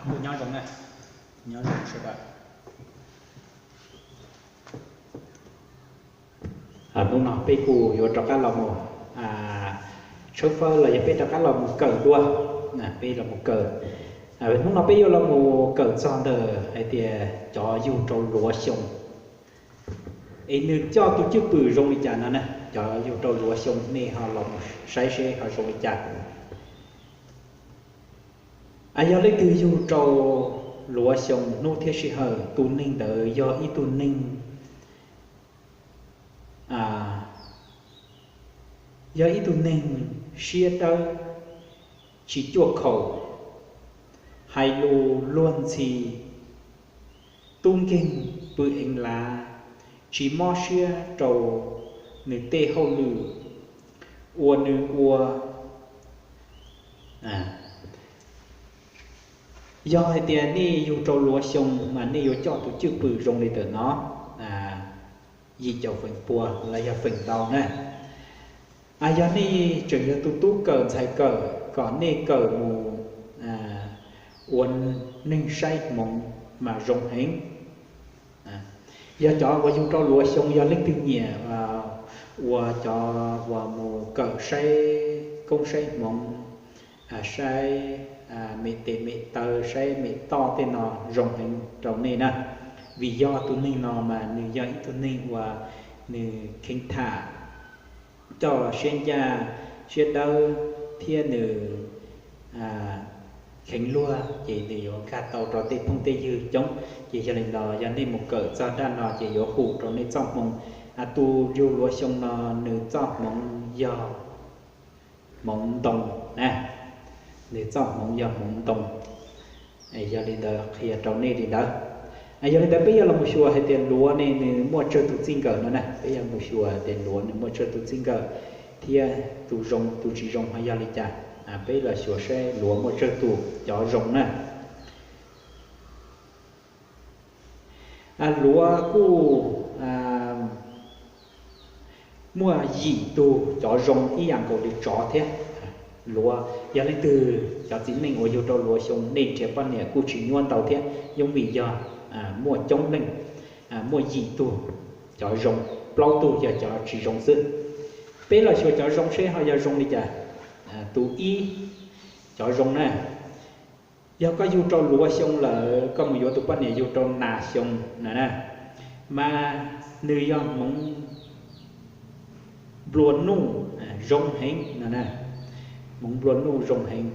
Nyob zoo na, nyob zoo sawv daws. Hnub no peb kuj yuav rov qab los mus tshawb fawb los yog peb rov qab los mus kawm dua. Peb los mus kawm, hnub no peb yuav los mus kawm txog ntawm hais tias cov yug rau luav xyoo. Es nws coj tus cwj pwm zoo li cas no na, cov yug rau luav xyoo nej ho los mus saib seb ho zoo li cas. Yog leej twg yug rau luav xyoo hnub thiab sij hawm, tus neeg ntawd yog ib tug neeg, yog ib tug neeg siab dawb, tsis cuaj khaum, hais lus luag ntxhi, tub nkeeg pw eev lav, tsis mob siab rau nws tej hauj lwm uas nws ua. Yog hais tias nej yug rau luav xyoo mas nej yuav coj tus cwj pwm zoo li ntawm no, yim caum feem pua los yog feem ntau na. Yog nej tseem yog tus tub kawm ntxhais kawm kom nej kawm mus ua neeg saib hmoov mas zoo heev. Yog cov uas yug rau luav xyoo, yog leej twg nyiam ua cov uas mus kawm saib koob saib hmoov, saib me tes me taw, saib me toj tej no zoo heev rau nej na. Vim yog tus neeg no mas nws yog ib tug neeg uas nws kheev tham, coj siab ncaj siab dawb thiab nws kheev luag, ces nws yuav nkag tau rau tej phooj tej ywg coob. Ces yog li ntawd yog nej mus kawm txog dab no ces yuav hum rau nej txoj hmoov. Tus yug luav xyoo no nws txoj hmoov yog hmoov ntoo na, nws txoj hmoov yog hmoov ntoo. Yog li ntawd qhia rau nej li ntawd. Yog li ntawd peb yuav los mus xyuas hais tias luav ne nws muaj tsawg tus txij nkawm no na, peb yuav mus xyuas tias luav nws muaj tsawg tus txij nkawm, thiab tus zoo tus tsis zoo ho yog li cas. Peb los xyuas saib luav muaj tsawg tus cov zoo na. Luav kuj muaj yim tug cov zoo ib yam nkaus li tsov thiab. Luav, yog leej twg cov txiv neej uas yug rau luav xyoo nej nrhiav poj niam kuj tsis nyuaj ntau thiab, yoov vim yog muaj coob leej, muaj yim tug cov zoo, plaub tug yog cov tsis zoo xwb. Peb los xyuas cov zoo seb ho yog zoo li cas. Tus ib, cov zoo na, yog koj yug rau luav xyoo lawm koj mus yuav tus poj niam yug rau nas xyoo na, mas nws yog hmoov nplua nuj zoo heev no, hmoov nplua nuj zoo heev.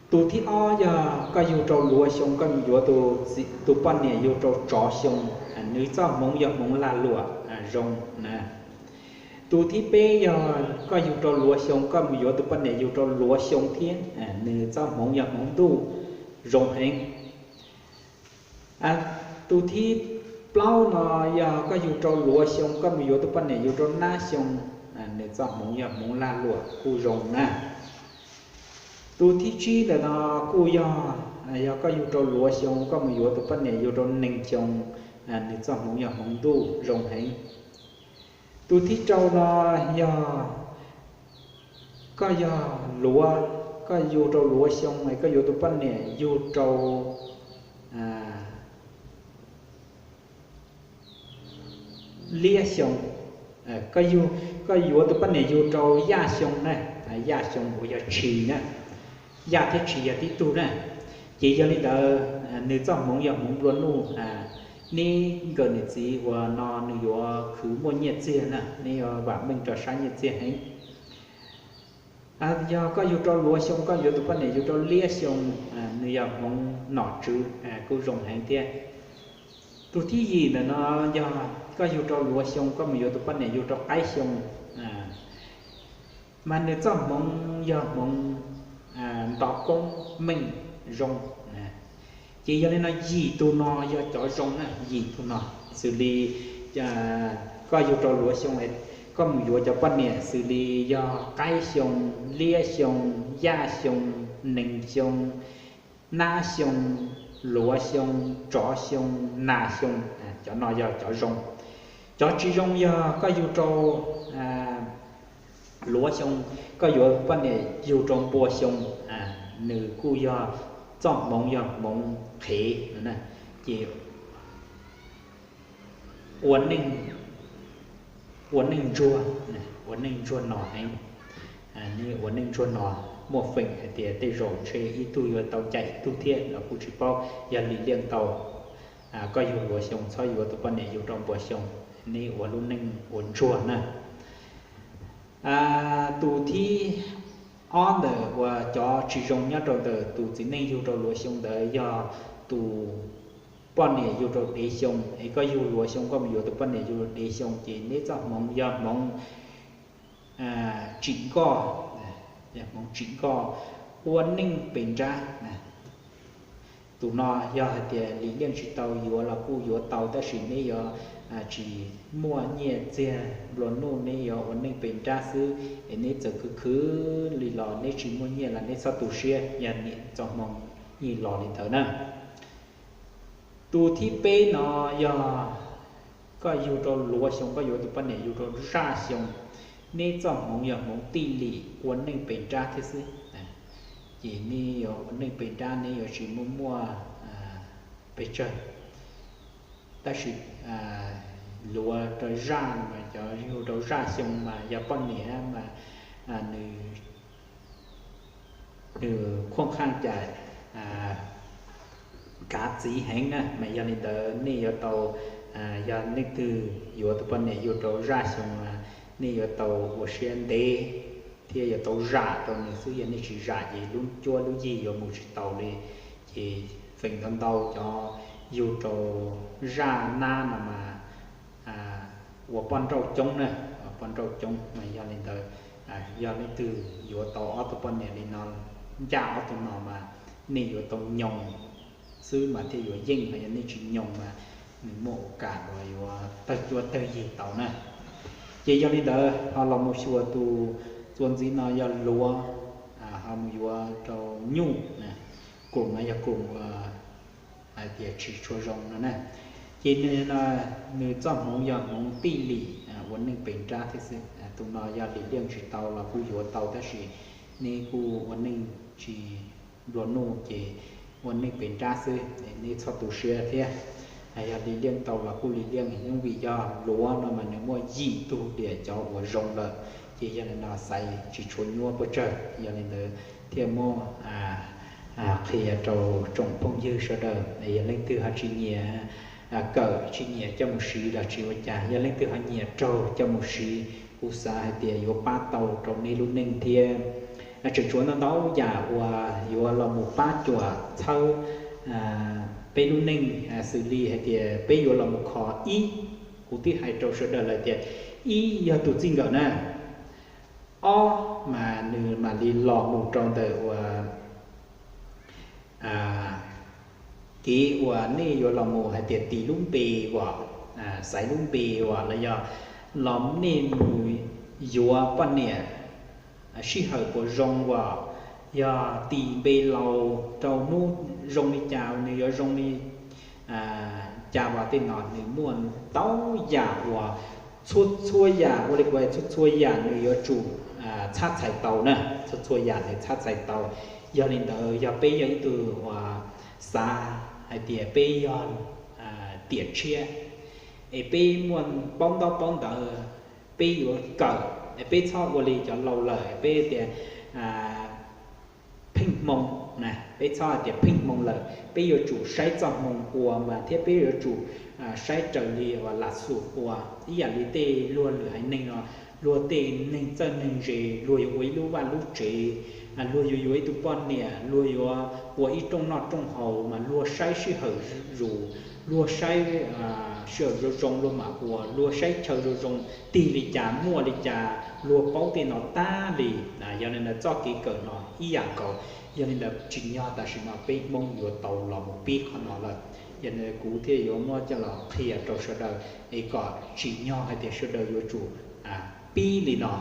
Tus thib ob yog koj yug rau luav xyoo koj mus yuav tus poj niam yug rau tsov xyoo, nws txoj hmoov yog hmoov lag luam zoo na. Tus thib peb yog koj yug rau luav xyoo koj mus yuav tus poj niam yug rau luav xyoo thiab, nws txoj hmoov yog hmoov ntuj zoo heev. Tus thib plaub no yog koj yug rau luav xyoo koj mus yuav tus poj niam yug rau nab xyoo, nws txoj hmoov yog hmoov lag luam kuj zoo na. Tus thib tsib ntawm no kuj yog, yog koj yug rau luav xyoo koj mus yuav tus poj niam yug rau nees xyoo, nws txoj hmoov yog hmoov ntuj zoo heev. Tus thib rau no yog koj yog luav, koj yug rau luav xyoo es koj yuav tus poj niam yug rau liab xyoo, koj yuav tus poj niam yug rau yaj xyoo na, yaj xyoo uas yog tshis na, yaj thiab tshis yog tib tug na. Ces yog li ntawd, nws txoj hmoov yog hmoov nplua nuj, neb nkawm niam txiv uas no nws yuav khwv muaj nyiaj txiag na, neb yuav vam meej rau sab nyiaj txiag heev. Yog koj yug rau luav xyoo koj yuav tus poj niam yug rau liab xyoo, nws yog hmoov nom tswv kuj zoo heev thiab. Tus thib yim ntawm no yog koj yug rau luav xyoo koj mus yuav tus poj niam yug rau qaib xyoo, mas nws txoj hmoov yog hmoov nto koob meej zoo. Ces yog li no yim tug no yog cov zoo na, yim tug no xws li koj yug rau luav xyoo, koj mus yuav cov poj niam xws li yog qaib xyoo, liab xyoo, yaj xyoo, nees xyoo, nab xyoo, luav xyoo, tsov xyoo, nas xyoo, cov no yog cov zoo. Cov tsis zoo yog koj yug rau luav xyoo, koj yuav poj niam yug rau npua xyoo, nws kuj yog txoj hmoov yog hmoov qhev no na, ces ua neej, ua neej ntsuag, ua neej ntsuag no heev. Neb ua neej ntsuag no muaj feem hais tias tej zaum ntshe ib tug yuav tau cai ib tug thiab los kuj tsis paub. Yog lim liaj tau, koj yug luav xyoo txhob yuav tus poj niam yug rau npuas xyoo, neb ua lub neej ua ntsuag na. Tus thib ob ntawm uas cov tsis zoo nyob rau ntawm tus txiv neej yug rau luav xyoo ntawd yog tus poj niam yug rau dev xyoo, es koj yug luav xyoo koj mus yuav tus poj niam yug dev xyoo, ces neb txoj hmoov yog hmoov tsim nkoj, hmoov tsim nkoj, ua neej pes nrab. Tus no yog hais tias lim liaj tsis tau, yuav los kuj yuav tau tab sis neb yuav tsis muaj nyiaj txiag nplua nuj, neb yuav ua neej pes nrab xwb, es neb txawm khwv khwv li los neb tsis muaj nyiaj los neb txhob tu siab, yog niam txoj hmoov yeej los li ntawd na. Tus thib peb no yog koj yug rau luav xyoo koj yuav tus poj niam yug rau zaj xyoo, neb txoj hmoov yog hmoov tij lim ua neej pes nrab thiab xwb. Ces neb yuav ua neej pes nrab, neb yuav tsis muaj muaj pes tsawg. Tab sis luav rau zaj mas cov yug rau zaj xyoo mas yog poj niam mas nws nws khuaj qhaaj cas kav txiv heev na, mas yog li ntawd nej yuav tau, yog leej twg yuav tus poj niam yug rau zaj xyoo, nej yuav tau ua siab ntev thiab yuav tau zam rau nws xwb, yog nej tsis zam ces lub cuab lub yig yuav mus tsis taus li. Ces feem ntau ntau cov yug rau zaj nab no mas ua poj nrauj coob na, poj nrauj coob mas yog li ntawd, yog leej twg yuav tau ob tug poj niam li no, ncaj ob tug no mas nej yuav tau nyoos xwb mas thiaj yuav yeej, ho yog nej tsis nyoos mas nws muaj ua kam uas yuav tawg cuab tawg yig tau na. Ces yog li ntawd ho los mus xyuas tus txuas ntxiv no yog luav, ho mus yuav rau nyuj, kum no yog kum hais tias tsis tshua zoo no na. Ces nws, nws txoj hmoov yog hmoov tij lim ua neej pes nrab thiab xwb. Tus no yog lim liaj tsis tau los kuj yuav tau tab sis neb kuj ua neej tsis nplua nuj ces ua neej pes nrab xwb, neb txhob tu siab thiab. Yog lim liaj tau los kuj lim liaj, yeej vim yog luav no mas nws muaj yim tug diam cov uas zoo lawm, ces yog li no xaiv tsis tshua nyuaj puas tsawg. Yog li ntawd thiaj muab qhia rau tsoom phooj ywg sawv daws, yog leej twg ho tsis nyiam kawm tsis nyiam coj mus siv los tsis ua cas, yog leej twg ho nyiam raug coj mus siv, kuv xav hais tias yuav pab tau rau neb lub neej thiab. Tseem tshuav ntau ntau yam uas yuav los mus pab cuam txhawb peb lub neej, xws li hais tias peb yuav los mus kho ib, kuv twb hais rau sawv daws lawm tias ib yog tus txij nkawm na, ob mas nws mam li los mus rau ntawm uas kev uas nej yuav los mus hais tias tis lub npe os, xaiv lub npe os, los yog los nej mus yuav poj niam sij hawm puas zoo os, yog tis npe laus rau hnub zoo li cas nws yuav zoo li cas os, tej no nws muaj ntau yam uas txhua txhua yam, ua li kuv hais txhua txhua yam nws yuav tsum txhab txhais tau na, txhua txhua yam nws txhab txhais tau. Yog li ntawd yog peb yog ib tug uas xav hais tias peb yog tiam tshiab es peb muaj paub ntaub paub ntawv, peb yuav kawm, peb txhob ua li cov laus lawm peb tias pheej hmoo na, peb txhob hais tias pheej hmoo lawm, peb yuav tsum saib txoj hmoo ua mas thiab peb yuav tsum saib raws li uas lam xum ua. Ib yam li tej luag lwm haiv neeg no, luag tej neeg txawj neeg ze, luag yuav ua ib lub vaj lub tsev, luag yuav yuav ib tug poj niam, luag yuav ua ib rooj noj rooj haus mas luag saib sij hawm zus, luag saib sij hawm zoo zoo luag mam ua, luag saib chaw zoo zoo tig li cas muaj li cas luag paub tej no tag li. Yog li ntawd txoj kev kawm no ib yam nkaus. Yog li ntawd tsim nyog tam sim no peb Hmoob yuav tau los mus pib qhov no lawm. Yog li kuv thiaj yuav muab coj los qhia rau sawv daws es kom tsim nyog hais tias sawv daws yuav tsum pib li no.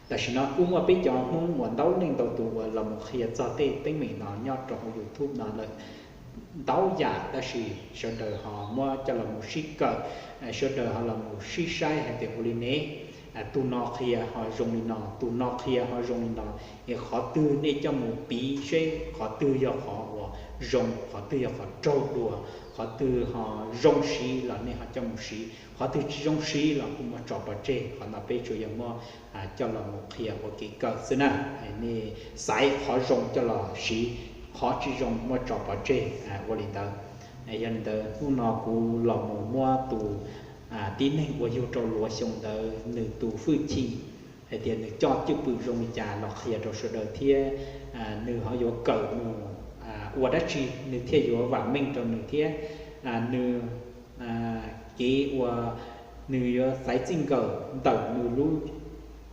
Tam sim no kuj muaj peb cov Hmoob uas ntau leej ntau tus uas los mus qhia txog tej teeb meem no nyob rau hauv YouTube no lawm ntau yam, tab sis sawv daws ho muab coj los mus sib kawm, sawv daws ho los mus sib saib hais tias ua li ne, tus no qhia ho zoo li no, tus no qhia ho zoo li no, es qhov twg nej coj mus piv seb qhov twg yog qhov uas zoo, qhov twg yog qhov raug dua, qhov twg ho zoo siv los nej ho coj mus siv, qhov twg tsis zoo siv los kuj muab tso pov tseg. Qhov no peb tsuas yog muab coj los mus qhia ua kev kawm xwb na. Nej xaiv qhov zoo coj los siv, qhov tsis zoo muab tso pov tseg, ua li ntawd. Yog li ntawd hnub no kuv los mus muab tus tib neeg uas yug rau luav xyoo ntawd nws tus hwj chim hais tias nws coj cwj pwm zoo li cas los qhia rau sawv daws thiab nws ho yuav kawm mus ua dab tsi nws thiaj yuav vam meej rau nws thiab nws kev uas nws yuav xaiv txij nkawm ntawm nws lub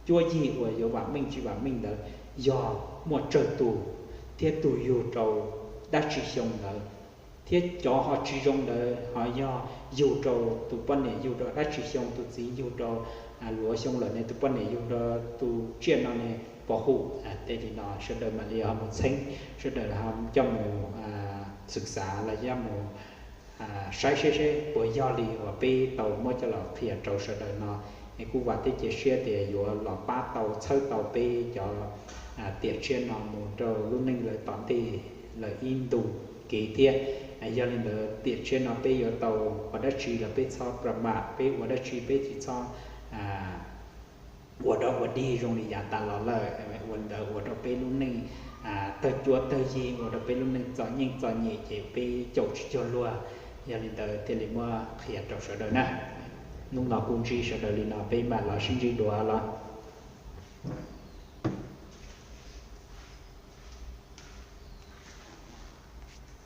cuab yig uas yuav vam meej tsis vam meej ntawd yog muaj tsawg tus thiab tus yug rau dab tsi xyoo ntawd, thiab cov ho tsis zoo ntawd ho yog yug rau tus poj niam yug rau dab tsi xyoo, tus txiv yug rau luav xyoo lawm ne, tus poj niam yug rau tus tsiaj no ne, pov hum tej li no sawv daws mam li ho mus txheeb, sawv daws ho coj mus xwm xav los yog mus saib seb seb puas yog li uas peb tau muab coj los qhia rau sawv daws no. Es kuj vam thiab cia siab tias yuav los pab tau txhawb tau peb cov tiam tshiab no mus rau lub neej lawv tom ntej lawm ib ntu kev thiab. Yog li ntawd tiam tshiab no peb yuav tau ua dab tsi los peb txhob pra mam, peb ua dab tsi peb tsis txhob ua dog ua dig zoo li yav tas los lawm. Ua li ntawd ua rau peb lub neej tawg cuab tawg yig, ua rau peb lub neej txom nyem txom nyem ces peb caum tsis cuag luag. Yog li ntawd thiaj li muab qhia rau sawv daws na. Hnub no kuj ntsib sawv daws li no peb mam los sib ntsib dua los.